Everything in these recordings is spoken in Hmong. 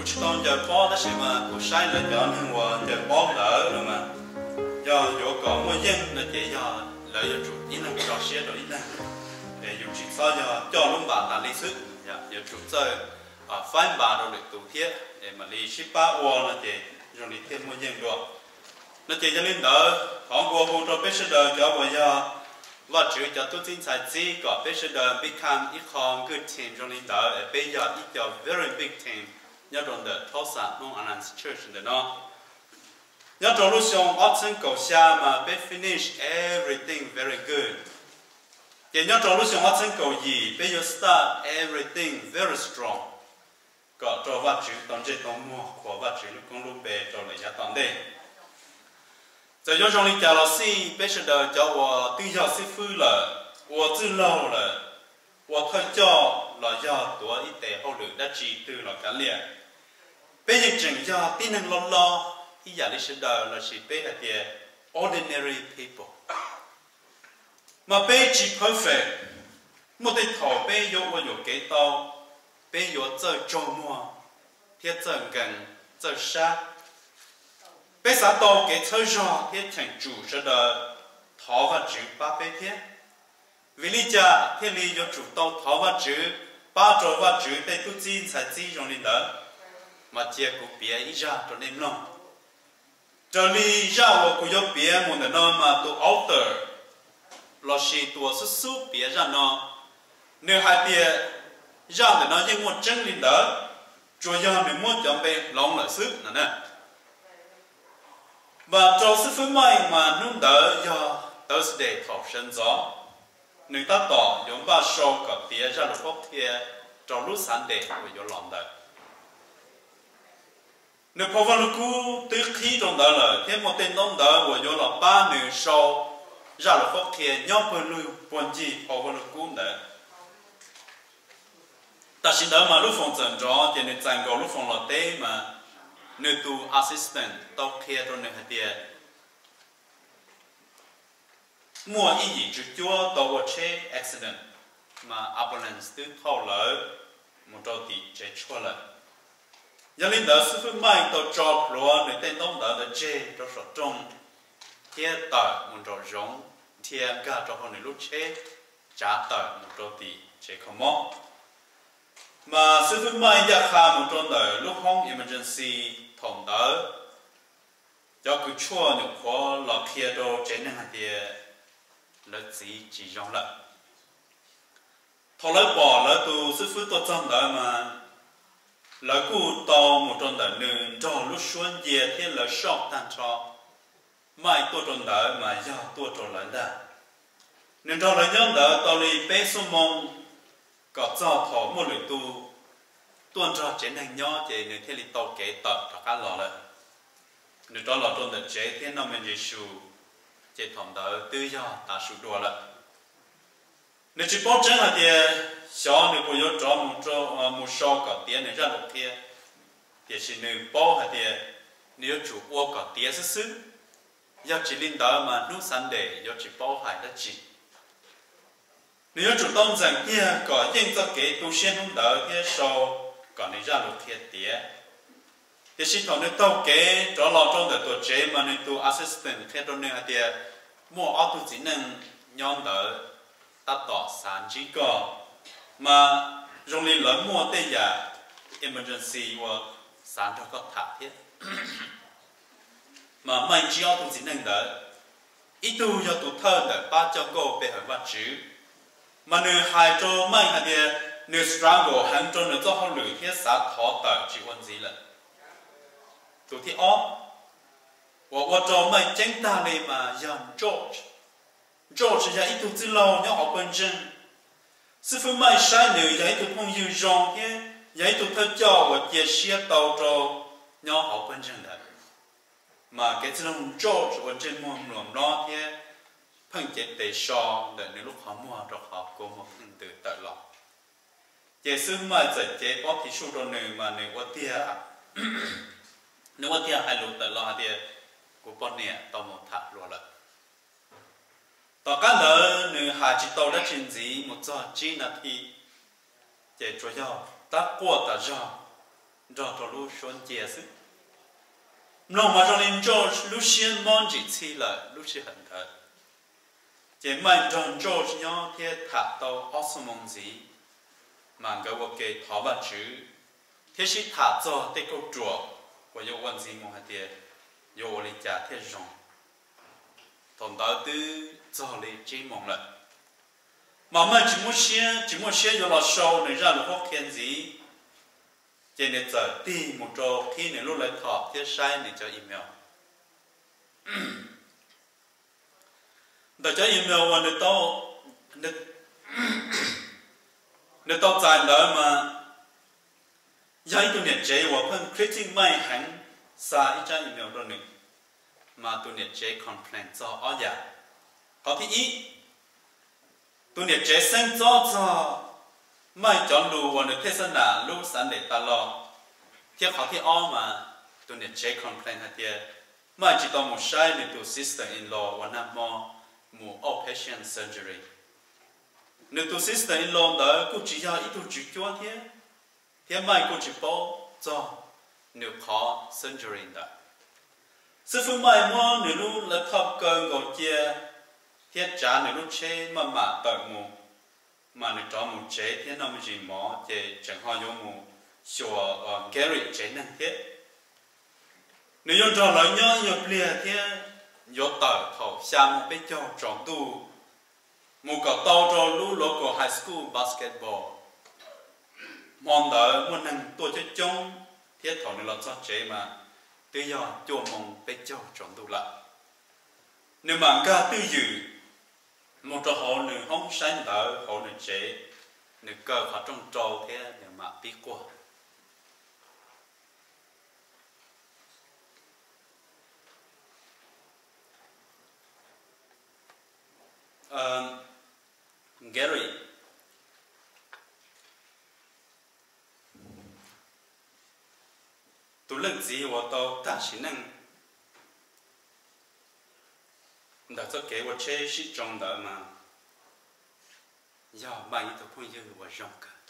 tsis tau ncaws pob tab sis mas kuv saib lawv cov neeg uas ncaws pob ntawd no mas yog yuav kom muaj yeej no ces yog lawv yuav tsum ib leeg tso siab rau ib leeg, es yus tsis txhob yog coj lub npas tas li xwb, yuav tsum txawj faib npas rau lwm tus thiab es mam li sib pab ua no ces zoo li thiaj muaj yeej dua. No ces yog li ntawd thov nqua hu rau peb sawv daws cov uas yog Vajtswv cov tub txib ntxhais txib kom peb sawv daws become ib qho good team zoo li ntawd es peb yog ib co very big team nyob rau ntawm Tulsa Hmong Alliance Church ntawm no. Nyob rau lub xyoo ob txhiab kaum xya mas peb finish everything very good. Ces nyob rau lub xyoo ob txhiab kaum yim peb yuav start everything very strong kom rau Vajtswv tau ntsej tau muag qhuas Vajtswv lub koob lub npe rau lawm yav tom ntej. Txawm yuav zoo li cas los xij peb sawv daws cov uas twb yog xib fwb lawm, ua txwj laug lawm, ua thawj coj los yog tuav ib tes hauj lwm dab tsi twg los kav liam, peb yeej tseem yog tib neeg loj loj ib yam li sawv daws lossis peb hais tias ordinary people. Mas peb tsis perfect, muaj tej thaum peb yuav ua yuam kev tau, peb yuav txawj tsaug muag thiab txawj nkees txawj sab. Peb xav tau kev txhawb zog thiab cheem tsum sawv daws thov Vajtswv pab peb thiab. Vim li cas thiaj li yuav tsum tau thov Vajtswv, pab rau Vajtswv tej tub txib ntxhais txib zoo li ntawd? Mas cia kuv piav ib zaj rau nej mloog. Raws li zaj uas kuv yuav piav mus ntawm no mas tus author lossis tus uas xub xub piav zaj no, nws hais tias zaj ntawm no yeej muaj tseeb li ntawd, tsuas yog nws muab cov npe hloov lawm xwb no na. Mas rau xib fwb Mike mas hnub ntawd yog Thursday thaum sawv ntxov, nws tab tom yuav npaj sau kom tiav zaj lus qhuab qhia rau lub Sunday uas yuav los ntawd. Nws phau vaj lug kub twb qhib rau ntawd lawm thiab muaj tej ntaub ntawv uas yuav los pab nws sau zaj lus qhuab qhia nyob pawg lug puag ncig phau vaj lug kub ntawd. Tam sim ntawd mas lub foos txawm nrov ces nws txais nkaus lub foos los teb mas nws tus assistant tau qhia rau nws hais tias muaj ib yim tswv cuab tau ua tsheb accident, mas ambulance twb thauj lawv mus rau tim tsev tshuaj lawm. Yog li ntawd xib fwb Mike tau tso plhuav nws tej ntaub ntawv ntawd tseg rau saum rooj thiab tawm mus nraum zoov, dhia nkag rau hauv nws lub tsheb, tsav tawm mus rau tim tsev kho mob. Mas xib fwb Mike ncaj qha mus rau ntawm lub hoob emergency, thaum ntawd cov kws tshuaj nyuam qhuav los qhia rau tsev neeg hais tias lawv txiv tsis zoo lawm. Thaum lawv pom lawv tus xib fwb tuaj txog ntawd mas lawv kuj tau mus rau ntawm nws nrog lub suab ncia thiab lawv soj tag nrho. Mike tuaj rau ntawd mas yog tuaj rau lawv ntag. Nws nrog lawv nyob ntawd tau li peb xuab moos, kom txog thaum muaj lwm tus tuaj nrog tsev neeg nyob ces nws thiaj li tau kev tawm rov qab los lawm. Nws rov los rau ntawm tsev thiab noj me ntsis su, ces thaum ntawd twb yog tav su dua lawm. Nws tsis paub tseeb hais tias xyov nws puas yuav rov mus sau kom tiav nws zaj lus qhia, tiam sis nws paub hais tias nws yuav tsum ua kom tiav xwb xwb, yog tsis li ntawd mas hnub Sunday yuav tsis paub hais dab tsi. Nws yuav tsum tau ntxeem kiag kom yeej txoj kev tu siab hnub ntawd thiab sau kom nws zaj lus qhia tiav. Tiam sis thaum nws taug kev rov los rau ntawm tuam tsev mas nws tus assistant qhia rau nws hais tias muaj ob tug txiv neej nyob ntawd tab tom xav ntsib koj, mas zoo li lawv muaj tej yam emergency uas xav nrog koj tham thiab. Mas Mike ntsib ob tug txiv neej ntawd, ib tug yog tus thawj ntawm pab coj nkauj pe hawm Vajtswv, mas nws hais rau Mike hais tias nws struggle heev rau nws txoj hauj lwm thiab xav thov tawm tsis ua ntxiv lawm. Tus thib ob uas ua rau Mike ceeb tag li mas yog George. George yog ib tug txwj laug nyob hauv pawg ntseeg. Xib fwb Mike saib nws yog ib tug phooj ywg zoo thiab yog ib tug thawj coj uas cia siab tau rau nyob hauv pawg ntseeg ntawd. Mas kev txwj laug George ua ntsej muag mluas mlob thiab pheej cev tes so ntawm nws lub qhov muag rau qhov kua muag pheej ntws tawm los. Ces xib fwb Mike txawm cev pob thib su rau nws mas nws ua tiag, nws ua tiag hais lus tawm los hais tias, kuv poj niam tau mus tham hluas lawm. Tom qab ntawd nws hais tsis tau dab tsi ntxiv mus txog tsib nas this, ces tsuas yog tab quaj tas zog. nrog rau lub suab ncia xwb. Mloog mas zoo li Ntsuag lub siab mob ntsim txhij lawm lub sij hawm ntawd. Ces Maij nrog Ntsuag nyob thiab tham tau ob xuab moos ntxiv, mas nkawd ua ke thov Vajtswv thiab sib tham txog tej kauj ruam uas yuav ua ntxiv mus hais tias yuav ua li cas thiaj zoo. Thaum ntawd twb txog li tsib moos lawm, mas Maij tsis muaj siab, tsis muaj siab yuav los sau nws zaj lus qhuab qhia ntxiv, ces nws txawm tig mus rau qhib nws lub laptop thiab saib nws cov email. Ntawm cov email uas nws tau, nws tau txais ntawd mas yog ib tug niam tsev uas pheej critic Maij heev, xa ib tsab email rau nws, mas tus niam tsev complain txog ob yam. Qhov thib ib, tus niam tsev xeeb txob txog Maij cov lus uas nws thej xab nam lub Sunday tas los, thiab qhov thib ob mas tus niam tsev complain hais tias Maij tsis tau mus saib nws tus sister-in-law uas nag hmo mus outpatient surgery. Nws tus sister-in-law ntawd kuj tsis yog ib tug tswv cuab thiab, thiab Maij kuj tsis paub txog nws qhov surgery ntawd. Xib fwb Maij muab nws lub laptop kaw nkaus cia thiab tsav nws lub tsheb maj mam tawm mus, mas nws rov mus tsev thiab noj me ntsis mov ces tseem ho yuav mus xyuas Gary tsev neeg thiab. Nws yuav nrog lawv nyob ib nyuag pliag thiab yuav tawm thaum xya moo peb caug tsaus ntuj mus kom tau rau lub local high school basketball. Hmo ntawd muaj neeg tuaj coob coob thiab thaum nws los txog tsev mas twb yog cuaj moo peb caug tsaus ntuj lawm. Nws mam nkag twj ywm mus rau hauv nws hoob saib ntawv hauv nws tsev, nws kaw qhov rooj rau thiab nws mam pib quaj. Gary, tus leej txiv uas tau tag sim neej ntawm txoj kev ua tsheb sib tsoo ntawd mas yog Maij ib tug phooj ywg uas zoo kawg.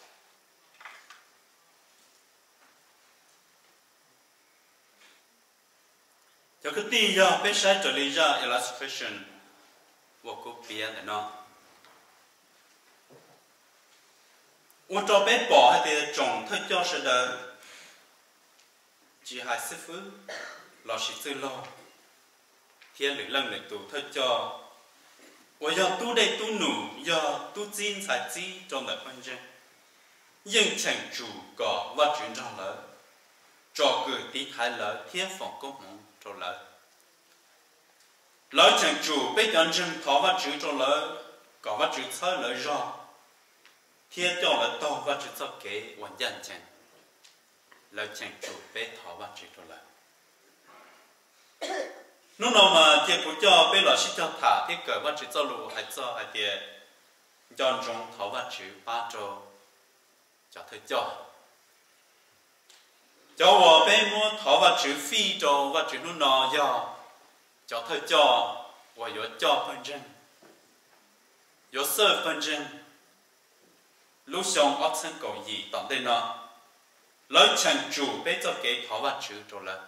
Cov kwv tij, yog peb saib raws li zaj illustration uas kuv piav ntawm no, ua rau peb pom hais tias tsoom thawj coj sawv daws, tsis hais xib fwb lossis txwj laug thiab lwm leej lwm tus thawj coj uas yog tub dej tub num, yog tub txib ntxhais txib rau ntawm pawg ntseeg, yeej cheem tsum kom Vajtswv nrog lawv, tsom kwm tiv thaiv lawv thiab foom koob hmoov rau lawv. Lawv cheem tsum peb cov ntseeg thov Vajtswv rau lawv, kom Vajtswv txhawb lawv zog thiab coj lawv taug Vajtswv txoj kev uas ncaj ncees. Lawv cheem tsum peb thov Vajtswv rau lawv. Hnub no mas cia kuv coj peb los sib cog tham thiab kawm Vajtswv txoj lus hais txog hais tias nco ntsoov thov Vajtswv pab rau cov thawj coj. Cov uas peb muab thov Vajtswv fij rau Vajtswv hnub no yog cov thawj coj uas yuav coj pawg ntseeg, yuav serve pawg ntseeg lub xyoo ob txhiab kaum yim tom ntej no. Lawv cheem tsum peb txoj kev thov Vajtswv rau lawv.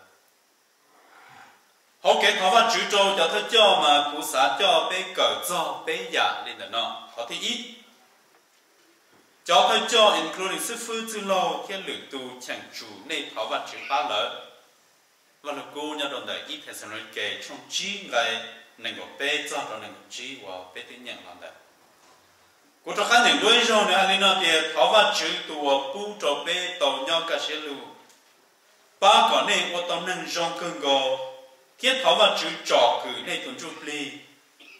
Hauv kev thov Vajtswv rau cov thawj coj mas kuv xav coj peb kawm txog peb yam li ntawm no. Qhov thib ib, cov thawj coj including xib fwb, txwj laug thiab lwm tus cheem tsum nej thov Vajtswv pab lawv. Vaj Lug Kub nyob rau ntawm ib Thexalaunikes tshooj tsib nqe nees nkaum peb txog rau nees nkaum tsib uas peb twb nyeem los ntawd. Kuv rov qab nyeem dua ib zaug, nws hais li no tias, thov Vajtswv tus uas pub rau peb tau nyob kaj siab lug, pab kom nej ua tau neeg zoo kawg nkaus, thiab thov Vajtswv tsom kwm nej tus ntsuj plig,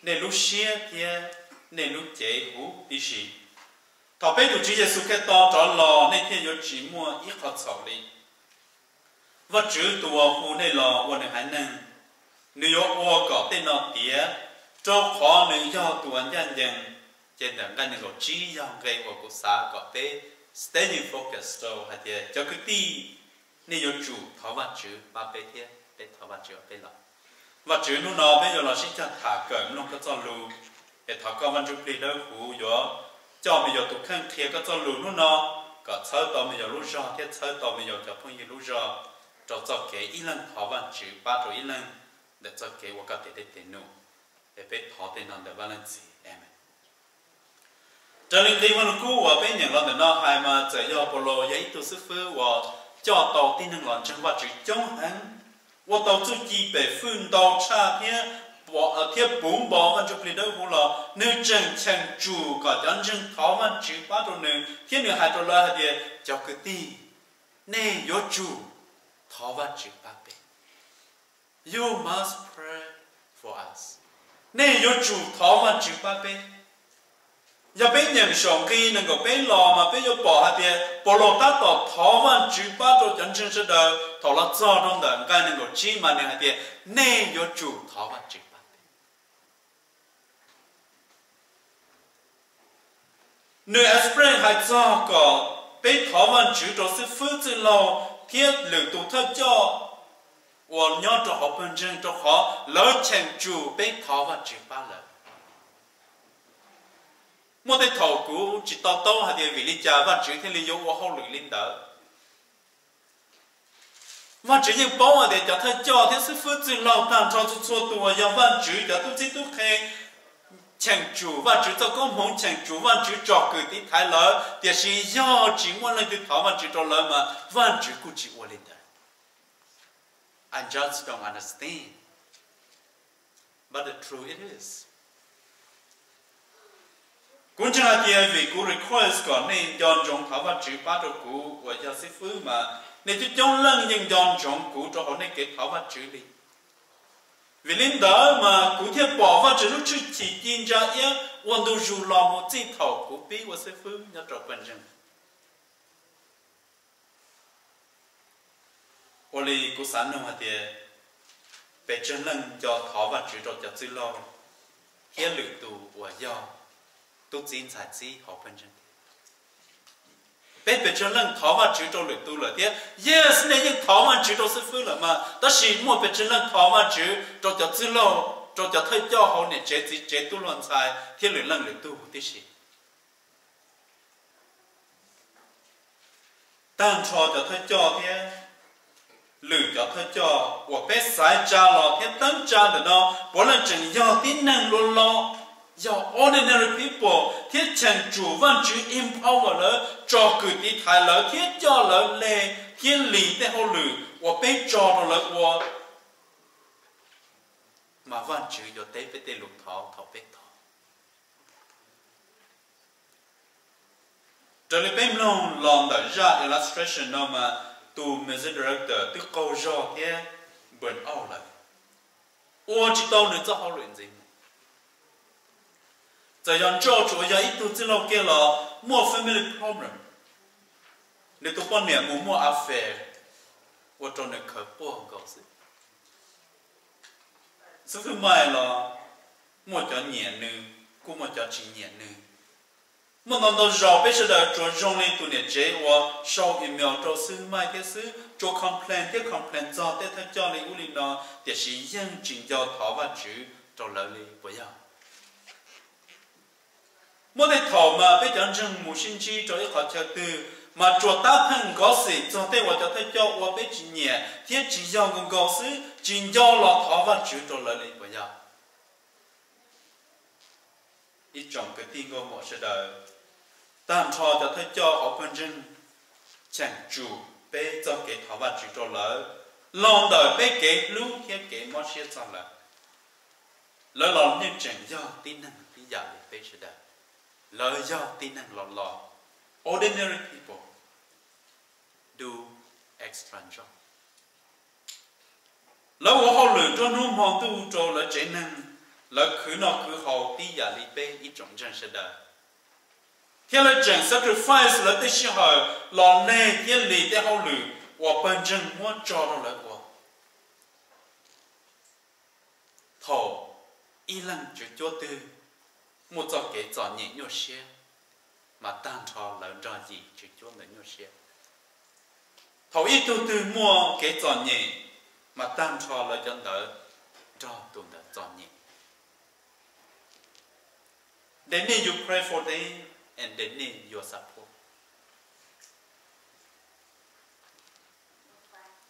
nej lub siab thiab nej lub cev huv tib si. Thaum peb tus Tswv Yexus Khetos rov los nej thiaj yuav tsis muaj ib qho txhaum li. Vajtswv tus uas hu nej los ua nws haiv neeg, nws yuav ua kom tej no tiav, rau qhov nws yog tus uas ncaj ncees. Ces ntawm nqe nees nkaum tsib yog nqe uas kuv xav kom peb staying focus rau hais tias cov kwv tij, nej yuav tsum thov Vajtswv pab peb thiab peb thov Vajtswv pab peb los. Vajtswv, hnub no peb yuav los sib cog tham kawm mloog koj txoj lus, es thov koj Vaj Ntsuj Plig Dawb Huv yuav coj me yuav tus kheej qhia koj txoj lus hnub no, kom txhawb tau me nyuam lub zog thiab txhawb tau me nyuam cov phooj ywg lub zog rau txoj kev ib leeg thov Vajtswv pab rau ib leeg ntawm txoj kev ua koj tej teb tes num. Es peb thov tej no ntawm Vaj Leej Txiv, amees. Raws li nqe Vaj Lug Kub uas peb nyeem los ntawm no hais mas txawm yog Paulus yog ib tug xib fwb uas coj tau tib neeg los ntseeg Vajtswv coob heev, ua tau txuj ci pem fwj ntau tshaj thiab, thiab puv npo Vaj Ntsujplig Dawb Huv los nws tseem cheem tsum kom cov ntseeg thov Vajtswv pab rau nws thiab nws hais rau lawv hais tias, cov kwv tij, nej yuav tsum thov Vajtswv pab peb. You must pray for us. Nej yuav tsum thov Vajtswv pab peb. Yog peb nyeem saum nqe nees nkaum peb los mas peb yuav pom hais tias Paulus tab tom thov Vajtswv pab rau cov ntseeg sawv daws thaum los txog rau ntawm nqe nees nkaum tsib mas nws hais tias, nej yuav tsum thov Vajtswv pab peb. Nws explain hais txog kom peb thov Vajtswv rau xib fwb txwj laug thiab lwm tus thawj coj uas nyob rau hauv pawg ntseeg rau qhov lawv cheem tsum peb thov Vajtswv pab lawv. Muaj tej thaum kuv tsis to taub hais tias vim li cas Vajtswv thiaj li yuav ua hauj lwm li ntawd. Vajtswv yeej paub hais tias cov thawj coj thiab xib fwb txwj laug tag nrho txhua txhua tus uas yog Vajtswv cov tub txib tub qhe, cheem tsum Vajtswv txoj koob hmoov, cheem tsum Vajtswv tsom kwm tiv thaiv lawv, tiam sis yog tsis muaj leej twg thov Vajtswv rau lawv mas Vajtswv kuj tsis ua li ntawd. I just don't understand. But the truth it is. Kuv ntseeg hais tias vim kuv request kom nej nco ntsoov thov Vajtswv pab rau kuv uas yog xib fwb mas nej coob coob leej yeej nco ntsoov kuv rau hauv nej kev thov Vajtswv li. Vim li ntawd mas kuv thiaj pom Vajtswv lub tshwj chim ci ntsa iab ua ntu zus los mus txij thaum kuv pib ua xib fwb nyob rau pawg ntseeg. Ua li kuv xav nug hais tias, pes tsawg leej nco thov Vajtswv rau cov txwj laug thiab lwm tus uas yog tub txib ntxhais txib hauv pawg ntseeg? Peb pes tsawg leej thov Vajtswv rau lwm tus lawm thiab? Yes, nej yeej thov Vajtswv rau xib fwb lawm mas, tab sis muaj pes tsawg leej thov Vajtswv rau cov txwj laug, rau cov thawj coj hauv niam tsev txiv tsev tub hluas ntxhais thiab lwm leej lwm tug tib si? Tag nrho cov thawj coj thiab lwm cov thawj coj uas peb xaiv tsa los thiab teeb tsa ntawm no, puav leej tseem yog tib neeg loj los, yog ordinary people thiab cheem tsum Vajtswv empower lawv, tsom kwm tiv thaiv lawv thiab coj lawv le thiab li tej hauj lwm uas peb tso rau lawv ua, mas Vajtswv yuav teb peb tej lus thov thaum peb thov. Raws li peb mloog los ntawm zaj illustration no mas tus music director twb qaug zog thiab burn out lawm, ua tsis tau nws txoj hauj lwm ntxiv mus. Txawm yog George uas yog ib tug txwj laug kiag los muaj family problem, nws tus poj niam mus muaj affair ua rau nws khawv quaj nkaus xwb. Xib fwb Mike los muaj cov nyiam nws, kuj muaj cov tsis nyiam nws. Muaj ntau ntau zaus peb sawv daws tsuas zoo li tus niam tsev uas sau email rau xib fwb Mike thiab xwb, tsuas complain thiab complain txog tej thawj coj li ub li no, tiam sis yeej tsis nco thov Vajtswv rau lawv li puas yog? Muaj tej thaum mas peb cov ntseeg mus sib ntsib rau ib qhov chaw twg mas tsuas tab pheej gossip txog tej uas cov thawj coj ua peb tsis nyiam thiab tsis yog nkaus nkaus xwb, tsis nco los thov Vajtswv rau lawv li puas yog? Ib tsoom kwv tij nkauj muam sawv daws, tag nrho cov thawj coj hauv pawg ntseeg cheem tsum peb txoj kev thov Vajtswv rau lawv los ntawm peb kev hlub thiab kev mob siab txog lawv. Lawv los yeej tseem yog tib neeg tib yam li peb sawv daws. Lawv yog tib neeg los los, ordinary people do extra job. Lawv ua hauj lwm nruab hnub hmo ntuj rau lawv tsev neeg, lawv khwv noj khwv haus tib yam li peb ib tsoom ntseeg sawv daws, thiab lawv tseem sacrifice lawv tej sij hawm los leg thiab li tej hauj lwm uas pawg ntseeg muab tso rau lawv ua. Thaum ib leeg tswv cuab twg muaj txoj kev txom nyem nyuaj siab, mas tag nrho lawv nrog yim tswv cuab ntawd nyuaj siab. Thaum ib tug twg muaj kev txom nyem, mas tag nrho lawv cov ntawd nrog tus ntawd txom nyem. They need you pray for them and they need your support.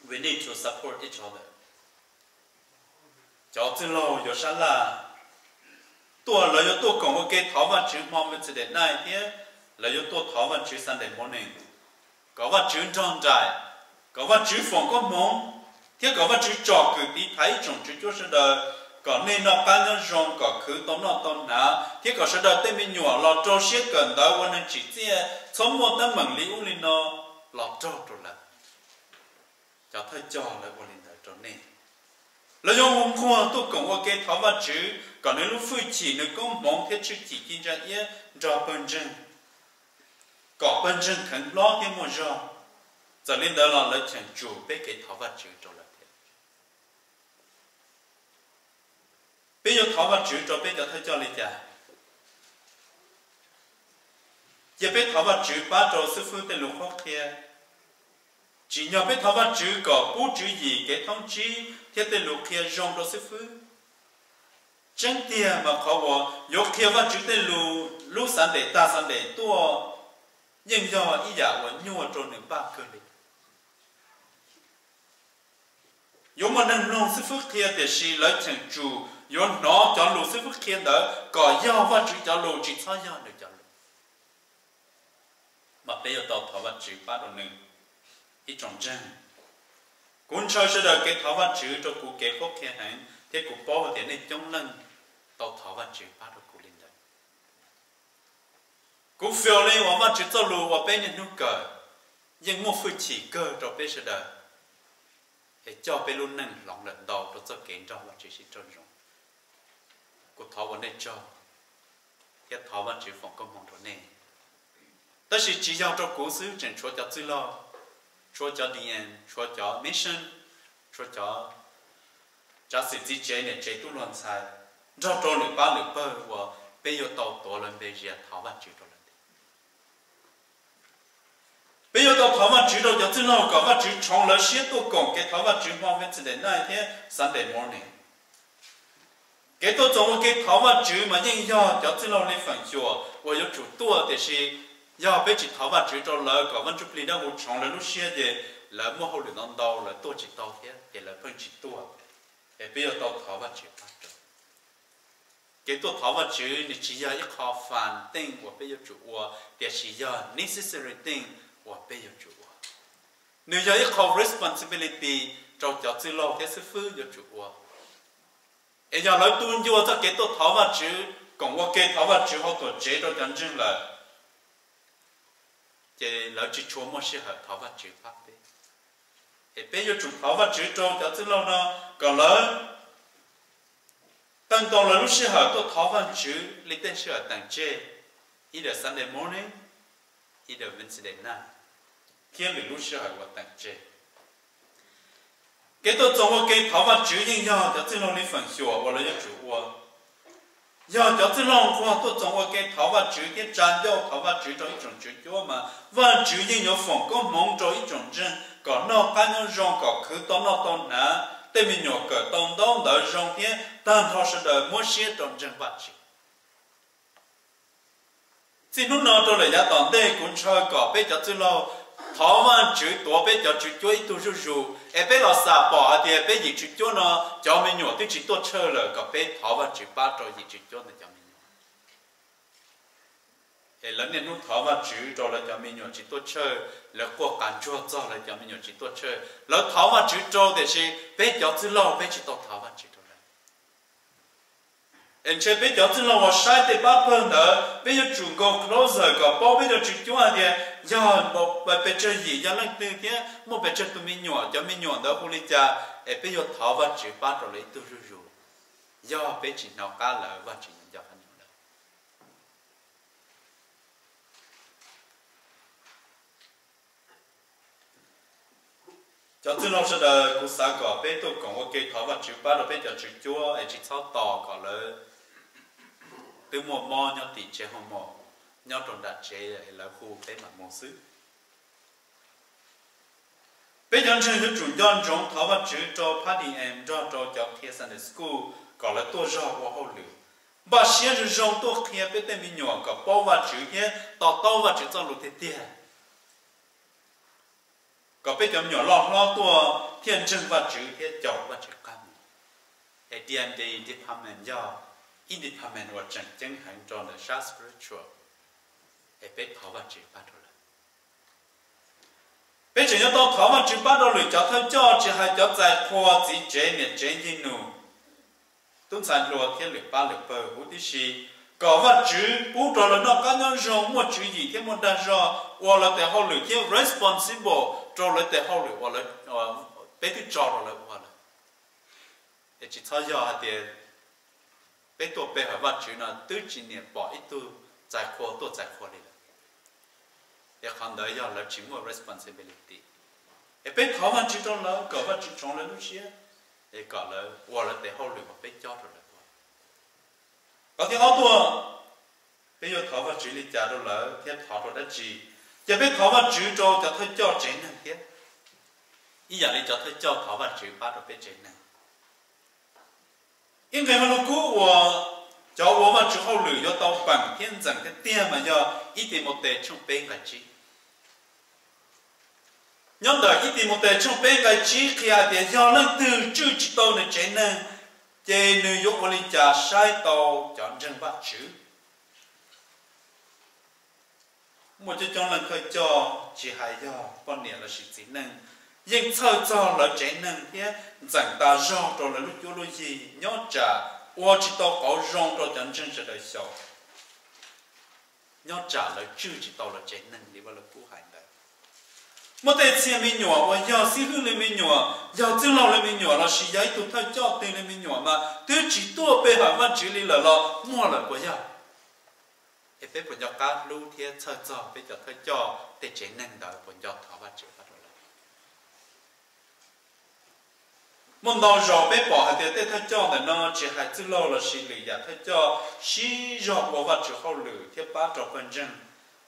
We need to support each other. Cov txwj laug yuav sab laj tuaj, lawv yuav tuaj koom ua ke thov Vajtswv hmo Wednesday night thiab lawv yuav tuaj thov Vajtswv Sunday morning, kom Vajtswv nrog nraim, kom Vajtswv foom koob hmoov, thiab kom Vajtswv tsom kwm tiv thaiv ib tsoom tswv cuab sawv daws, kom nej noj qab nyob zoo, kom khwv tau noj tau hnav, thiab kom sawv daws tej me nyuam los rau siab kawm ntawv ua neeg tsim txiaj, txhob muaj teeb meem li ub li no los raug rau lawv. Cov thawj coj lawv ua li ntawd rau nej. Lawv yuav mus nquag tuaj koom ua ke thov Vajtswv kom nws lub hwj chim, nws koob hmoov thiab tshwj chim ci ntsa iab nrog pawg ntseeg, kom pawg ntseeg kheev hlob thiab muaj zog. Txawm li ntawd los lawv cheem tsum peb kev thov Vajtswv rau lawv thiab. Peb yuav thov Vajtswv rau peb cov thawj coj li cas? Cia peb thov Vajtswv pab rau xib fwb tej lus qhuab qhia. Tsim nyog peb thov Vajtswv kom pub tswv yim kev thoob tsib thiab tej lus qhia zoo rau xib fwb. Tseeb tiag mas qhov uas yuav qhia Vajtswv tej lus lub Sunday tag Sunday tuaj yeej yog ib yam uas nyuaj rau nws npaj kawg li. Yuav muaj neeg mloog xib fwb qhia tiam sis lawv cheem tsum yuav hnov cov lus xib fwb qhia ntawd kom yog Vajtswv cov lus, tsis txhob yog nws cov lus. Mas peb yuav tau thov Vajtswv pab rau nws. Ib tsoom ntseeg, kuv ntshaw sawv daws kev thov Vajtswv rau kuv kev qhuab qhia heev thiab kuv paub tias nej coob leej tau thov Vajtswv pab rau kuv li ntawd. Kuv feel li uas Vajtswv txoj lus uas peb niaj hnub kawm yeej muaj hwj chim kawg rau peb sawv daws, es coj peb lub neej hloov lawm ntau rau txoj kev nrog Vajtswv sib raug zoo. Kuv thov ua nej tsaug thiab thov Vajtswv foom koob hmoov rau nej. Tab sis tsis yog rau kuv xwb, tseem tshuav cov txwj laug, tshuav cov D M, tshuav cov mission, tshuav cov tsav xwm txiv tsev niam tsev tub hluas ntxhais, nrog rau lwm pab lwm pawg uas peb yuav tau tuav lawv npe zias thov Vajtswv rau lawv thiab. Peb yuav tau thov Vajtswv rau cov txwj laug kom Vajtswv tshoov lawv siab tuaj koom kev thov Vajtswv hmo Wednesday night thiab Sunday morning. Kev tuaj txoos ua ke thov Vajtswv mas yeej yog cov txwj laug li feem xyuam uas yuav tsum tuaj, tiam sis yog peb tsis thov Vajtswv rau lawv kom Vaj Ntsuj Plig Dawb Huv tshoov lawv lub siab ces lawv muaj hauj lwm ntau ntau, lawv tuaj tsis tau thiab ces lawv pheej tsis tuaj. Es peb yuav tau thov Vajtswv pab rau. Kev tuaj thov Vajtswv nws tsis yog ib qho fun thing uas peb yuav tsum ua, tiam sis yog necessary thing uas peb yuav tsum ua. Nws yog ib qho responsibility rau cov txwj laug thiab xib fwb yuav tsum ua. Es yog lawv tu ncua txoj kev tuaj thov Vajtswv, koom ua ke thov Vajtswv hauv tuam tsev rau cov ntseeg lawm, ces lawv tsis tshua muaj sij hawm thov Vajtswv pab peb. Es peb yuav tsum thov Vajtswv rau cov txwj laug no kom lawv tau tau lawv lub sij hawm tuaj thov Vajtswv li tej sij hawm teem tseg, either Sunday morning, either Wednesday night, thiab lwm lub sij hawm uas teem tseg. Kev tuaj txoos ua ke thov Vajtswv yeej yog cov txwj laug li feem xyuam uas lawv yuav tsum ua. Yog cov txwj laug nquag tuaj txoos ua ke thov Vajtswv thiab tsa ncauj thov Vajtswv rau ib tsoom tswv cuab mas Vajtswv yeej yuav foom koob hmoov rau ib tsoom ntseeg kom noj qab nyob zoo, kom khwv tau noj tau hnav, tej me nyuam kawm tau ntaub ntawv zoo thiab tag nrho sawv daws muab siab rau ntseeg Vajtswv. Txij hnub no rau lawm yav tom ntej kuv ntshaw kom peb cov txwj laug thov Vajtswv tuav peb cov tswv cuab ib tug zuj zus, es peb los xam pom hais tias peb yim tswv cuab no cov me nyuam twb tsis tuaj church lawm, kom peb thov Vajtswv pab rau yim tswv cuab ntawd cov me nyuam. Es lawv niaj hnub thov Vajtswv rau lawv cov me nyuam tsis tuaj church, lawv quaj qas ntsuag txog lawv cov me nyuam tsis tuaj church, lawv thov Vajtswv rau tiam sis peb cov txwj laug peb tsis tau thov Vajtswv rau lawv. Es ntshe peb cov txwj laug uas saib tej pab pawg ntawd peb yuav tsum go closer kom paub peb cov tswv cuab hais tias yog pes tsawg yim yog leej twg thiab muaj pes tsawg tus me nyuam, cov me nyuam ntawd hu li cas, es peb yuav thov Vajtswv pab rau lawv ib tug zuj zus, yog peb tsis hnov qab lawv Vajtswv yuav nco qab nyob lawv. Cov txwj laug sawv daws, kuv xav kom peb tuaj koom ua ke thov Vajtswv pab rau peb cov tswv cuab es tsis txhob tos kom lawv twb muaj mob nyob tim tsev hoo mos, nyob rau nram tsev es lawv hu peb mam mus xwb. Peb cov ntseeg yuav tsum nco ntsoov thov Vajtswv rau phab D M nrog rau cov qhia Sunday School kom lawv tuaj zog ua hauj lwm, npaj siab zoo zoo tuaj qhia peb tej me nyuam kom paub Vajtswv thiab to taub Vajtswv txoj lus tiag tiag. kom peb cov me nyuam loj hlob tuaj thiaj ntseeg Vajtswv thiab caum Vajtswv qab mus. Es D and D department yog ib department uas tseem ceeb heev rau ntawm sab spiritual, es peb thov Vajtswv pab rau lawv. Peb tseem yuav tau thov Vajtswv pab rau lwm cov thawj coj, tsis hais cov txais qhua, txiv tsev, niam tsev, yij nus, tub ntxhais hluas thiab lwm pab lwm pawg huv tib si, kom Vajtswv pub rau lawv noj qab nyob zoo, muaj tswv yim thiab muaj dag zog ua lawv tes hauj lwm thiab responsible rau lawv tes hauj lwm uas peb twb tso rau lawv ua lawm. Es tsis txhob yog hais tias peb tuaj pe hawm Vajtswv no twb tsis niam pom ib tug txais qhua tuaj txais qhua li lawm, es qhov ntawd yog lawv tsis muaj responsibility. Es peb thov Vajtswv rau lawv kom Vajtswv tshoov lawv lub siab, es kom lawv ua lawv tes hauj lwm uas peb cob rau lawv ua. Qhov thib ob tuaj, peb yuav thov Vajtswv li cas rau lawv thiab thov rau dab tsi? Ces peb thov Vajtswv rau cov thawj coj tsev neeg thiab, ib yam li cov thawj coj thov Vajtswv pab rau peb tsev neeg. Ib nqe Vaj Lug Kub uas cov ua Vajtswv hauj lwm yuav tau peem thiab ntxeem tiag tiag mas yog ib Timautes tshooj peb nqe tsib. Nyob ntawm ib Timautes tshooj peb nqe tsib qhia hais tias yog leej twg tswj tsis tau nws tsev neeg, ces nws yuav ua li cas saib tau cov ntseeg Vajtswv? Muaj coob coob leej thawj coj tsis hais yog poj niam lossis txiv neej yeej txhawj txog lawv tsev neeg thiab ntxeem tas zog rau lawv lub cuab lub yig nyob tsam ua tsis tau qauv zoo rau cov ntseeg sawv daws xyaum, nyob tsam lawv tswj tsis tau lawv tsev neeg li Vaj Lug Kub hais ntawd. Muaj tej txhia me nyuam uas yog xib hwb li me nyuam, yog txwj laug li me nyuam lossis yog ib tug thawj coj twg li me nyuam mas twb tsis tuaj pe hawm Vajtswv li lawm los muaj lawm puas yog? Es peb puas nco qab hlub thiab txhawj txog peb cov thawj coj tej tsev neeg ntawd, puas nco thov Vajtswv pab rau lawv? Muaj ntau zaus peb pom hais tias tej thawj coj ntawm no tsis hais txwj laug lossis lwm yam thawj coj sib zog ua Vajtswv hauj lwm thiab pab rau pawg ntseeg,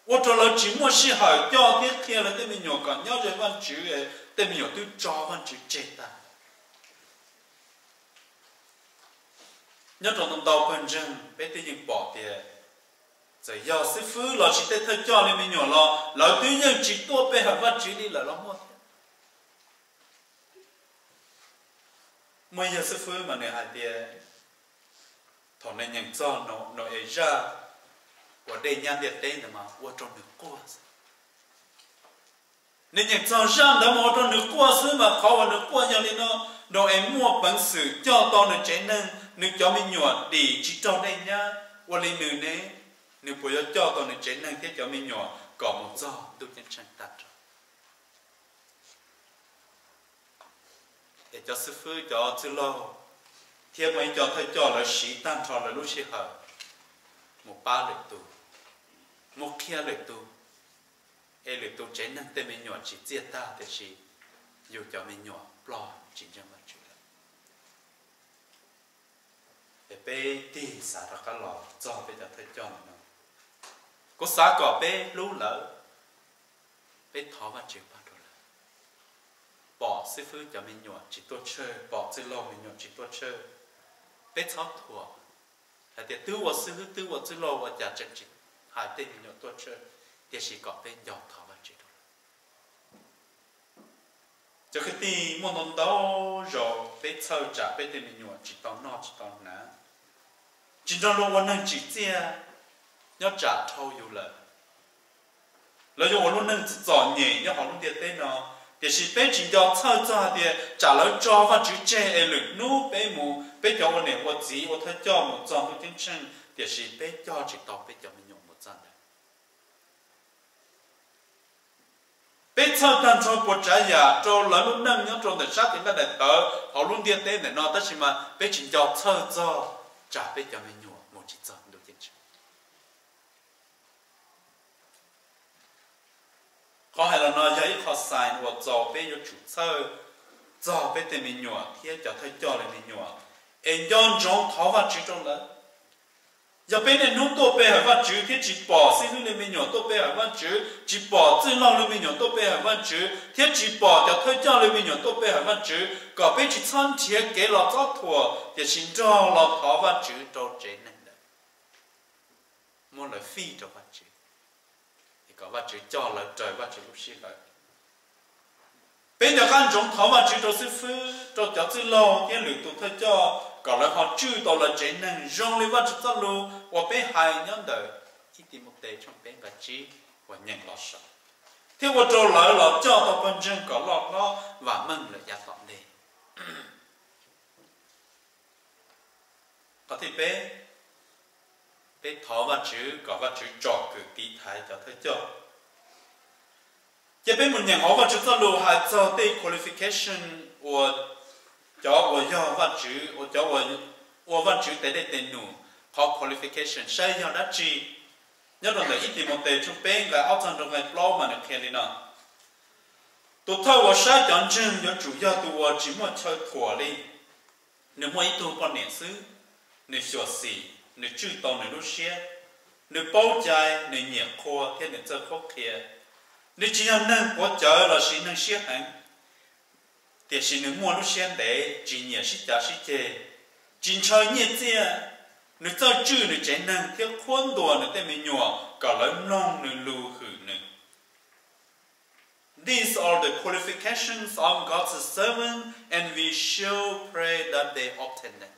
ua rau lawv tsis muaj sij hawm coj thiab qhia lawv tej me nyuam kom nyob ze Vajtswv, tej me nyuam twb tso Vajtswv tseg tag. Nyob rau ntau ntau pawg ntseeg peb twb yeej pom tias txawm yog xib fwb lossis tej thawj coj li me nyuam los lawv twb yeej tsis tuaj pe hawm Vajtswv li lawm los muaj thiab. Muaj ib yawg xib fwb mas nws hais tias thaum nws nyeem txog Nau-es zaj uas dej nyab ntiaj teb ntawd mas ua rau nws quaj xwb. Nws nyeem txog zaj ntawd mas ua rau nws quaj xwb, mas qhov uas nws quaj yog li no: Nau-es muaj peev xwm coj tau nws tsev neeg, nws cov me nyuam dim tsis raug dej nyab, ua li nws ne, nws puas yuav coj tau nws tsev neeg thiab cov me nyuam kom mus txog ntuj ceeb tsheej tag nrho? Es cov xib fwb, cov txwj laug thiab muaj ib co thawj coj lawv siv tag nrho lawv lub sij hawm mus pab lwm tus, mus qhia lwm tus, es lwm tus tsev neeg tej me nyuam tsis txiaj tag, tiam sis yus cov me nyuam ploj tsis ntseeg Vajtswv lawm. Es peb tig xav rov qab los txog peb cov thawj coj no, kuv xav kom peb hlub lawv, peb thov Vajtswv pab rau lawv. Pom xib fwb cov me nyuam tsis tuaj tshawj, pom txwj laug me nyuam tsis tuaj tshawj, peb txhob thuam hais tias twb ua xib fwb twb ua txwj laug ua cas tseem tsis hais tej me nyuam tuaj tshawj, tiam sis kom peb nco thov Vajtswv rau lawv. Cov kwv tij, muaj ntau ntau zaus peb txhawj tsam peb tej me nyuam tsis tau noj tsis tau hnav, tsis nrog luag ua neeg tsim txiaj, nyob tsam dhau yus lawm. Lawv yuav ua lub neej txom nyem nyob hauv lub ntiaj teb no, tiam sis peb tsis nco txhawj txog hais tias tsam lawv tso Vajtswv tseg es lwm hnub peb mus, peb cov ua niam ua txiv ua thawj coj mus txog ntuj ceeb tsheej, tiam sis peb coj tsis tau peb cov me nyuam mus txog ntawd. Peb txhawj tag nrho puas tsav yam rau lawv lub neej nyob rau ntawm sab tim nqaij daim tawv hauv lub ntiaj teb ntawm no, tab sis mas peb tsis nco txhawj txog tsam peb cov me nyuam mus tsis txog ntuj ceeb tsheej. Qhov hais los no yog ib qho sign uas txaus peb yuav tsum txhawj txog peb tej me nyuam thiab cov thawj coj li me nyuam, es nco ntsoov thov Vajtswv rau lawv. Yog peb niaj hnub tuaj pe hawm Vajtswv thiab tsis pom xib hwb li me nyuam tuaj pe hawm Vajtswv, tsis pom txwj laug li me nyuam tuaj pe hawm Vajtswv, thiab tsis pom cov thawj coj li me nyuam tuaj pe hawm Vajtswv, kom peb tsis txhob nrhiav kev los txob thuam, tiam sis nrog los thov Vajtswv rau tsev neeg ntawd, muab lawv fij rau Vajtswv, es kom Vajtswv coj lawv raws Vajtswv lub sij hawm. Peb nco qab ntsoov thov Vajtswv rau xib fwb, rau cov txwj laug thiab lwm tus thawj coj kom lawv ho tswj tau lawv tsev neeg zoo li Vajtswv txoj lus uas peb hais nyob ntawm ib Timautes tshooj peb nqai tsib uas nyeem los saud, thiab ua rau lawv los coj tau pawg ntseeg kom loj hlob vam meej lawm yav tom ntej. Qhov thib peb, peb thov Vajtswv kom Vajtswv tsom kwm tiv thaiv cov thawj coj. Ces peb mus nyeem hauv Vajtswv txoj lus hais txog tej qualification uas cov uas yog Vajtswv, uas cov uas ua Vajtswv tes dej tes num, qhov qualification saib yog dab tsi. Nyob rau ntawm ib Timautes tshooj peb nqai ob txog rau nqai plaub mas nws qhia li no: Tus thawj uas saib cov ntseeg yuav tsum yog tus uas tsis muaj chaw thuam li. Nws muaj ib tug poj niam xwb, nws xyuam xim, nws tswj tau nws lub siab, nws paub cai, nws nyiam qhua thiab nws txawj qhuab qhia. Nws tsis yog neeg quav cawv lossis neeg siab heev, tiam sis nws muaj lub siab ntev, tsis nyiam sib cav sib ceg, tsis ntshaw nyiaj txiaj. Nws txawj tswj nws tsev neeg thiab qhuab ntuas nws tej me nyuam kom lawv mloog nws lus hwm nws. These are the qualifications of God's servant, and we should pray that they obtain them.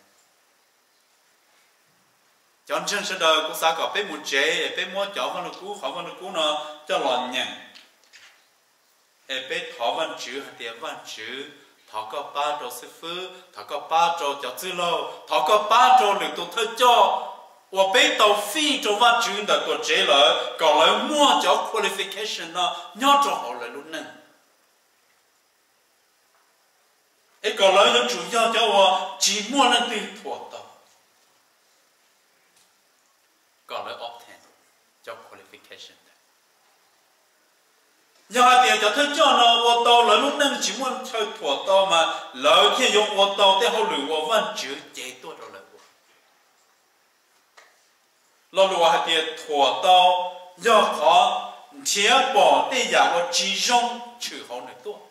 Cov ntseeg sawv daws, kuv xav kom peb mus tsev es peb muab cov vaj lug kub, qhov vaj lug kub no coj los nyeem, es peb thov Vajtswv hais tias, Vajtswv, thov koj pab rau xib fwb, thov koj pab rau cov txwj laug, thov koj pab rau lwm tus thawj coj uas peb tau fij rau Vajtswv ntawm tuam tsev lawm, kom lawv muaj cov qualification no nyob rau hauv lawv lub neej, es kom lawv yuav tsum yog cov uas tsis muaj leej twg thuam tau, kom lawv obtain cov qualification ntawd. Yog hais tias cov thawj coj no ua tau lawv lub neej tsis muaj chaw thuam tau mas lawv thiaj yuav ua tau tej hauj lwm uas Vajtswv cev tuaj rau lawv ua. Lo lus hais tias thuam tau yog qhov nrhiav pom tej yam uas tsis zoo tshwm hauv nws tuaj.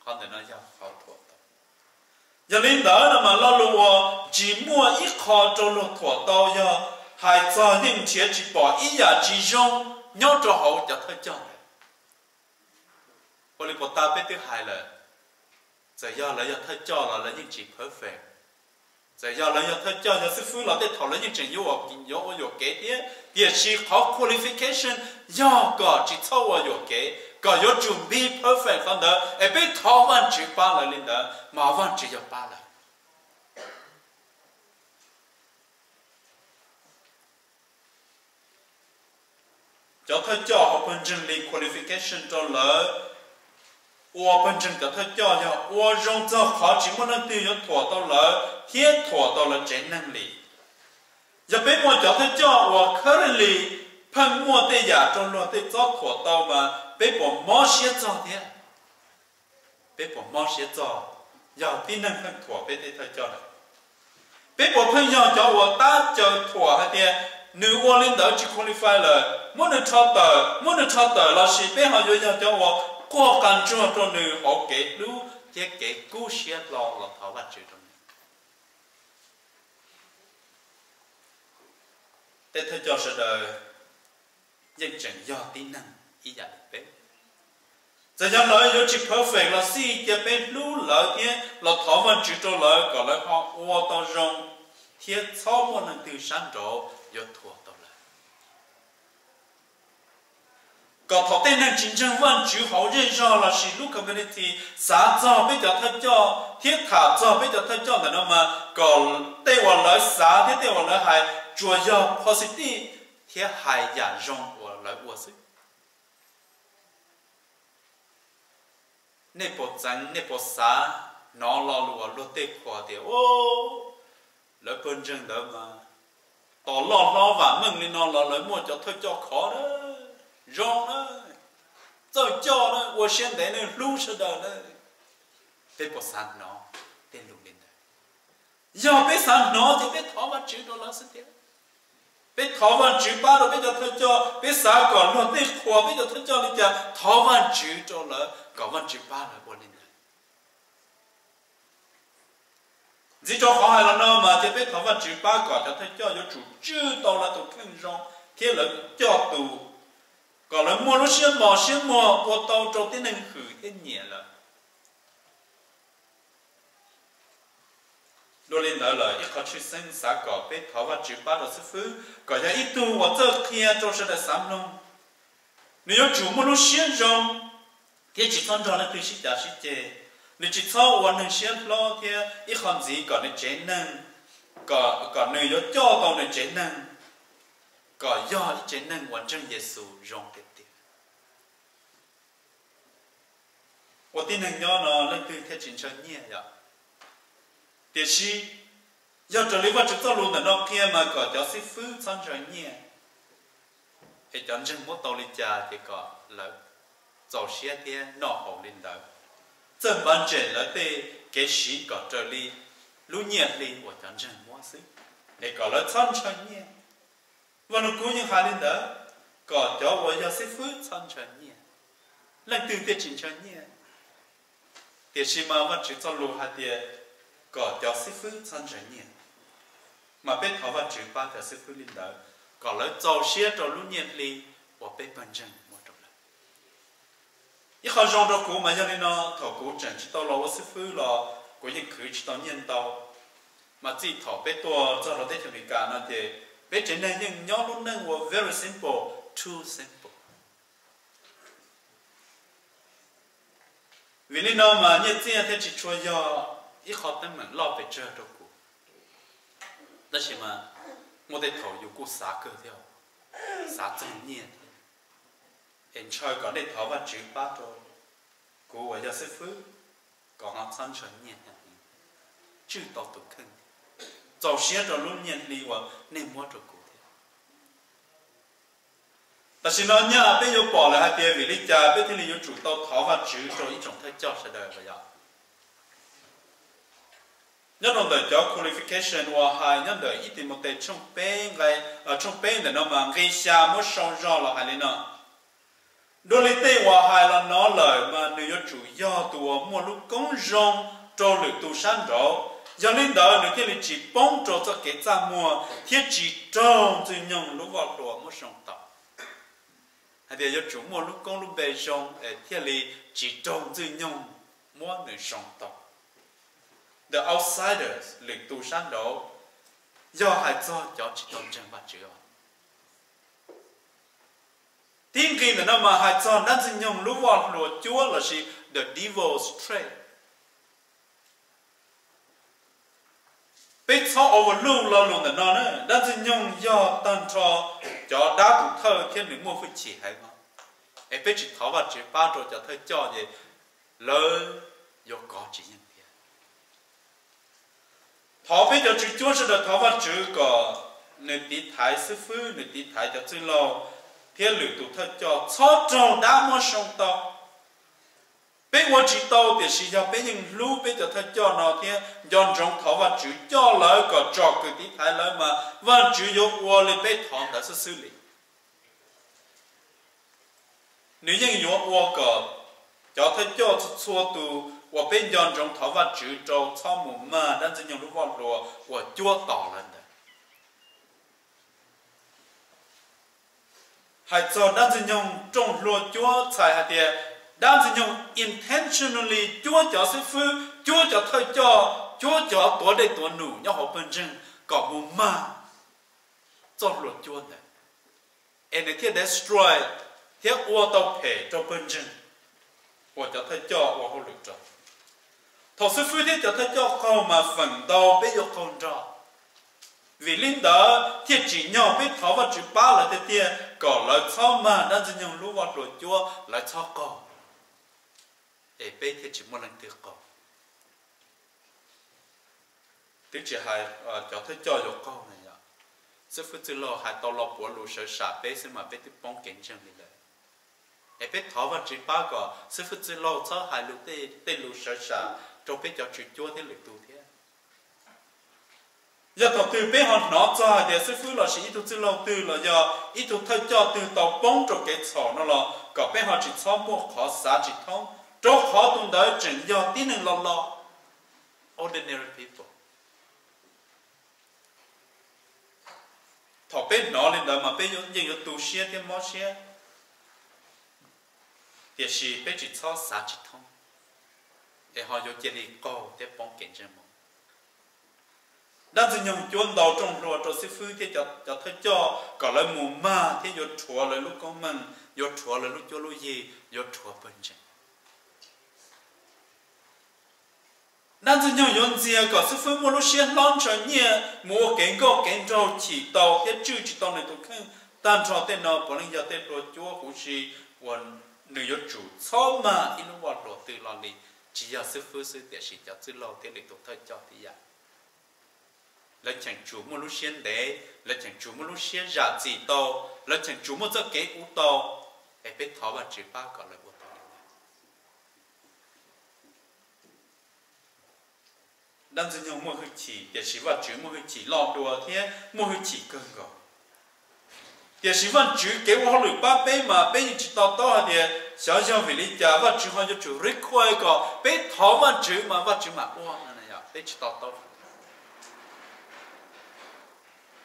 Qhov ntawm no yog qhov thuam tau. Yog li ntawd no mas lo lus uas tsis muaj ib qho rau luag thuam tau yog hais txog yeej nrhiav tsis pom ib yam tsis zoo nyob rau hauv cov thawj coj ntawd. Ua li puas tas peb twb hais lawm, txawm yog lawv yog thawj coj los lawv yeej tsis perfect. Txawm yog lawv yog thawj coj, yog xib fwb los tej thaum lawv yeej tseem yuav ua yuam kev thiab, tiam sis qhov qualification yog kom tsis txhob ua yuam kev, kom yuav tsum be perfect qhov ntawd, es peb thov Vajtswv pab lawv li ntawd mas Vajtswv yog pab lawv. Cov thawj coj hauv pawg ntseeg li qualification rau lawv ua pawg ntseeg cov thawj coj yog ua zoo txog qhov tsis muaj leej twg yuav thuam tau lawv thiab thuam tau lawv tsev neeg li. Yog peb muaj cov thawj coj uas currently pheej muaj tej yam rau luag tej txob thuam tau mas peb puas mob siab txog thiab? Peb puas mob siab txog yog tib neeg pheej thuam peb tej thawj coj lawm? Peb puas pheej yog cov uas tab caw thuam hais tias nws ua li ntawd tsis qualify lawm, muab nws rho tawm, muab nws rho tawm, lossis peb ho yuav yog cov uas quaj qas ntsuag rau nws hauv kev hlub thiab kev kub siab hlo los thov Vajtswv rau nws? Tej thawj coj sawv daws yeej tseem yog tib neeg ib yam li peb. Txawm yog lawv yuav tsis perfect los xij, cia peb hlub lawv thiab los thov Vajtswv rau lawv kom lawv ho ua tau zoo thiab txhob muaj leej twg sab nraud yuav thuam tau lawv. Kom thaum tej neeg tsis ntseeg Vajtswv hauv zej zog lossis lub community xav txog peb cov thawj coj thiab tham txog peb cov thawj coj ntawm no mas kom tej uas lawv xav thiab tej uas lawv hais tsuas yog positive thiab hais yam zoo uas lawv ua xwb. Nej puas txeev, nej puas xav hnov lo lus uas luag tej qhuas tias, lawv pawg ntseeg ntawd mas tos loj hlob vam meej li no los lawv muaj cov thawj coj khov na, zoo na, txawj coj na, ua siab ntev na, hlub sawv daws na? Peb puas xav hnov tej lus li ntawd? Yog peb xav hnov ces peb thov Vajtswv rau lawv xwb tiag. Peb thov Vajtswv pab rau peb cov thawj coj, peb xav kom luag tej qhuas peb cov thawj coj li cas, thov Vajtswv rau lawv kom Vajtswv pab lawv ua li ntawd. Ntxiv rau qhov hais los no mas cia peb thov Vajtswv pab kom cov thawj coj yuav tsum tswj tau lawv tus kheej zoo thiab lawv coj tus, kom lawv muaj lub siab mos siab muag ua tau rau tib neeg hwm thiab nyiam lawm. Dua li ntawd lawm, ib qho tshwj xeeb xav kom peb thov Vajtswv pab rau xib fwb kom yog ib tug uas txawj qhia rau sawv daws xav mloog. Nws yuav tsum muaj lub siab zoo thiab tsis txhob nrog leej twg sib cav sib ceg. Nws tsis txhob ua neeg siab hlob thiab ib qho ntxiv kom nws tsev neeg, kom, kom nws yuav coj tau nws tsev neeg kom yog ib tsev neeg uas ntseeg Yexus zoo tiag tiag. Ua tib neeg nyob no leej twg thiaj tsis ntshaw nyiaj yom? Tiam sis yog raws li Vajtswv txoj lus ntawm no qhia mas kom cov xib fwb txhob ntshaw nyiaj, es cov ntseeg muab tau li cas ces kom lawv txaus siab thiab noj haus li ntawd, txawj npav ntsees lawv tej kev siv kom raws li lub nyiaj hli uas cov ntseeg muab xwb, es kom lawv txhob ntshaw nyiaj. Vaj Lug Kub yeej hais li ntawd, kom cov uas yog xib fwb txhob ntshaw nyiaj. Leej twg thiaj tsis ntshaw nyiaj? Tiam sis mas Vajtswv txoj lus hais tias kom cov xib fwb txhob ntshaw nyiaj, mas peb thov Vajtswv pab cov xib fwb li ntawd, kom lawv txaus siab rau lub nyiaj hli uas peb pawg ntseeg muab rau lawv. Ib qho zoo rau kuv mas yog li no, thaum kuv tseem tsis tau los ua xib fwb los kuv yeej khwv tsis tau nyiaj ntau. Mas txij thaum peb tuaj txog rau teb chaws Amelikas no ces peb tsev neeg yeej nyob lub neej uas very simple, too simple. Vim li no mas nyiaj txiaj thiaj tsis tshua yog ib qho teeb meem loj pes tsawg rau kuv. Tab sis mas muaj tej thaum yus kuj xav kawg thiab, xav txog nyiaj thiab. Es ntshaw kom nej thov Vajtswv pab rau kuv uas yog xib fwb, kom ho txhob ntshaw nyiaj, tswj tau tus kheej, txaus siab rau lub nyiaj hli uas nej muab rau kuv thiab. Tam sim no nyaj peb yuav pom lawm hais tias vim li cas peb thiaj li yuav tsum tau thov Vajtswv rau ib tsoom thawj coj sawv daws los yog? Nyob rau ntawm cov qualification uas hais nyob ntawm ib Timautes tshooj peb nqe, tshooj peb ntawm no mas nqe xya muab sau zog los hais li no: Dua li tej uas hais los no lawm mas nws yuav tsum yog tus uas muaj lub koob zoo rau lwm tus sab nraud, yog li ntawd nws thiaj li tsis poob rau txoj kev txaj muag thiab tsis raug Ntxwg Nyoog lub voj hlua muab sau tau. Hais tias yuav tsum muaj lub koob lub npe zoo es thiaj li tsis raug Ntxwg Nyoog muab nws sau tau. The outsiders, lwm tus sab nraud, yog hais txog cov tsis tau ntseeg Vajtswv os. Tib nqe ntawm no mas hais txog dab Ntxwg Nyoog lub voj hlua cuab lossis the devil's trick. Peb txhob overlook lo lus ntawm no na, dab Ntxwg Nyoog yog tag nrho cov dab tus thawj thiab nws muaj hwj chim heev no. Es peb tsis thov Vajtswv pab rau cov thawj coj ces lawv yuav kov tsis yeej thiab. Thov peb cov tswv cuab sawv daws thov Vajtswv kom nws tiv thaiv xib fwb, nws tiv thaiv cov txwj laug thiab lwm tus thawj coj txhob raug dab muab sau tau. Peb ua tsis tau tiam sis yog peb yeej hlub peb cov thawj coj no thiab nco ntsoov thov Vajtswv coj lawv kom tsom kwm tiv thaiv lawv mas Vajtswv yuav ua li peb thov ntawd xwb xwb li. Nws yeej yuav ua kom cov thawj coj txhua txhua tus uas peb nco ntsoov thov Vajtswv rau txhob mus mag dab Ntxwg Nyoog lub voj hlua uas cuab tos lawv ntawd. Hais txog dab Ntxwg Nyoog rooj hlua cuab txhais hais tias dab Ntxwg Nyoog intentionally cuab cov xib fwb, cuab cov thawj coj, cuab cov tuav dej tuav num nyob hauv pawg ntseeg kom mus mag txoj hlua cuab ntawd, es nws thiaj destroy thiab ua tau phem rau pawg ntseeg uas cov thawj coj ua hauj lwm rau. Thaum xib fwb thiab cov thawj coj qaug mas feem ntau peb yuav qaug nrog. Vim li ntawd thiaj tsim nyog peb thov Vajtswv pab lawv tiag tiag kom lawv txhob mag dab Ntxwg Nyoog lub voj hlua cuab, lawv txhob qaug, es peb thiaj tsis muaj leej twg qaug. Twb tsis hais cov thawj coj yuav qaug na yom, xib fwb txwj laug hais tau lo puav lus sawv sam peb xwb mas peb twb poob kev ntseeg li lawm. Es peb thov Vajtswv pab kom xib fwb txwj laug txhob hais lus tej, tej lus sawv sam rau peb cov tswv cuab thiab lwm tus thiab. Yog thaum twg peb ho hnov txog hais tias xib fwb lossis ib tug txwj laug twg los yog ib tug thawj coj twg tau poob rau kev txhaum no los kom peb ho tsis txhob muaj qhov xav tsis thoob, rau qhov tus ntawd tseem yog tib neeg lo lo, ordinary people. Thaum peb hnov li ntawd mas peb yeej yuav tu siab thiab mob siab, tiam sis peb tsis txhob xav tsis thoob, es ho yuav cia li qaug thiab poob kev ntseeg mus. Dab Ntxwg Nyoog cuab ntau rooj hlua rau xib fwb thiab cov thawj coj kom lawv mus mag thiab yuav rhuav lawv lub koob meej, yuav rhuav lawv lub cuab lub yig, yuav rhuav pawg ntseeg. Dab Ntxwg Nyoog yuav ntxias kom xib fwb muaj lub siab hlob ntshaw nyiaj mus ua kev nkauj kev nraug chim tau thiab tswj tsis tau nws tus kheej. Tag nrho tej no puav leej yog tej hlua cuab huv si uas nws yuav tsum txhob mag ib lub voj hlua twg los li, tsis yog xib fwb xwb tiam sis cov txwj laug thiab lwm tus thawj coj tib yam. Lawv cheem tsum muaj lub siab ntev, lawv cheem tsum muaj lub siab zam txim tau, lawv cheem tsum muaj txoj kev ua tau, es peb thov Vajtswv pab kom lawv ua tau li ntawd. Dab Ntxwg Nyoog muaj hwj chim, tiam sis Vajtswv muaj hwj chim loj dua thiab muaj hwj chim kawg nkaus. Tiam sis Vajtswv kev ua hauj lwm pab peb mas peb yeej tsis to taub hais tias xyov yog vim li cas Vajtswv ho yuav tsum require kom peb thov Vajtswv mas Vajtswv mam ua no, peb tsis to taub.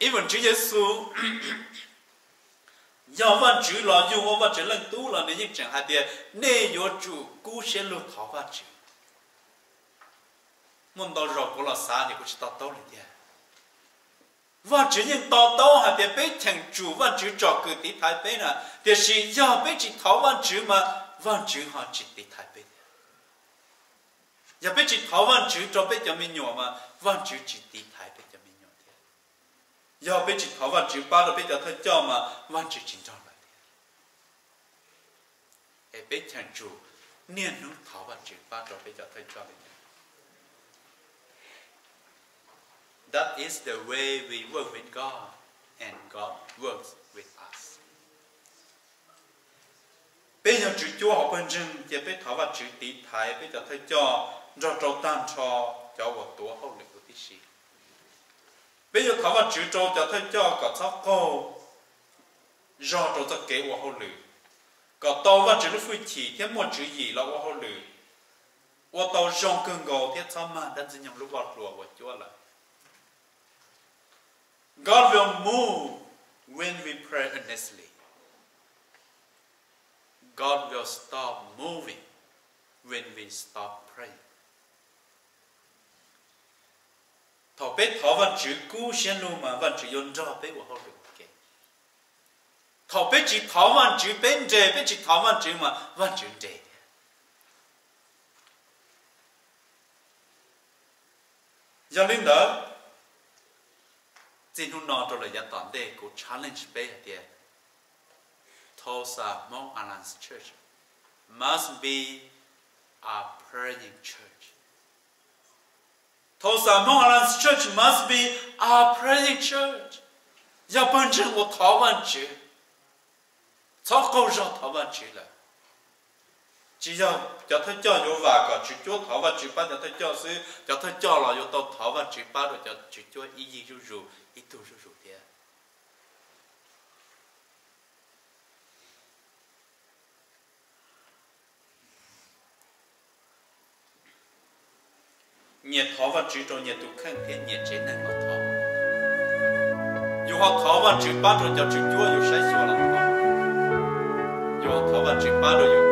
Ib, Vajtswv Yexus yog Vajtswv los yug ua Vajtswv leej tub los nws yeej tseem hais tias nej yuav tsum kub siab lug thov Vajtswv. Muaj ntau zaus kuv los xav ces kuv tsis to taub li tiag. Vajtswv yeej to taub hais tias peb cheem tsum Vajtswv tsom kwm tiv thaiv peb na, tiam sis yog peb tsis thov Vajtswv mas Vajtswv ho tsis tiv thaiv peb thiab. Yog peb tsis thov Vajtswv rau peb cov me nyuam mas Vajtswv tsis tiv thaiv peb cov me nyuam thiab. Yog peb tsis thov Vajtswv pab rau peb cov thawj coj mas Vajtswv tsis nrog lawv thiab. Es peb cheem tsum niaj hnub thov Vajtswv pab rau peb cov thawj coj li ntawd. That is the way we work with God and God works with us. Peb yog tswv cuab hauv pawg ntseeg ces peb thov Vajtswv tiv thaiv peb cov thawj coj nrog rau tag nrho cov uas tuav hauj lwm huv tib si. Peb yuav thov Vajtswv rau cov thawj coj kom txhob qaug zog rau txoj kev ua hauj lwm, kom tau Vajtswv lub hwj chim thiab muaj tswv yim los ua hauj lwm, ua tau zoo kawg nkaus thiab txhob mag Dab Ntxwg Nyoog lub voj hlua uas cuab lawm. God will move when we pray earnestly. God will stop moving when we stop praying. Thaum peb thov Vajtswv kub siab lug mas Vajtswv yuav nrog peb ua hauj lwm ua ke. Thaum peb tsis thov Vajtswv, peb nres, peb tsis thov Vajtswv mas Vajtswv nres thiab. Yog li ntawd, txij hnub no rau lawm yav tom ntej kuv challenge peb hais tias Tulsa Hmong Alliance Church must be a praying church. Tulsa Hmong Alliance Church must be a praying church. Yog pawg ntseeg uas thov Vajtswv, txhob qaug zog thov Vajtswv lawm. Tsis yog cov thawj coj yuav vam kom tswv cuab thov Vajtswv pab cov thawj coj xwb, cov thawj coj los yuav tau thov Vajtswv pab rau cov tswv cuab ib yig zuj zus ib tug zuj zus thiab. Nyias thov Vajtswv rau nyias tus kheej thiab nyias tsev neeg los thov. Yus ho thov Vajtswv pab rau cov tswv cuab yus saib xyuas los thov. Yus ho thov Vajtswv pab rau yus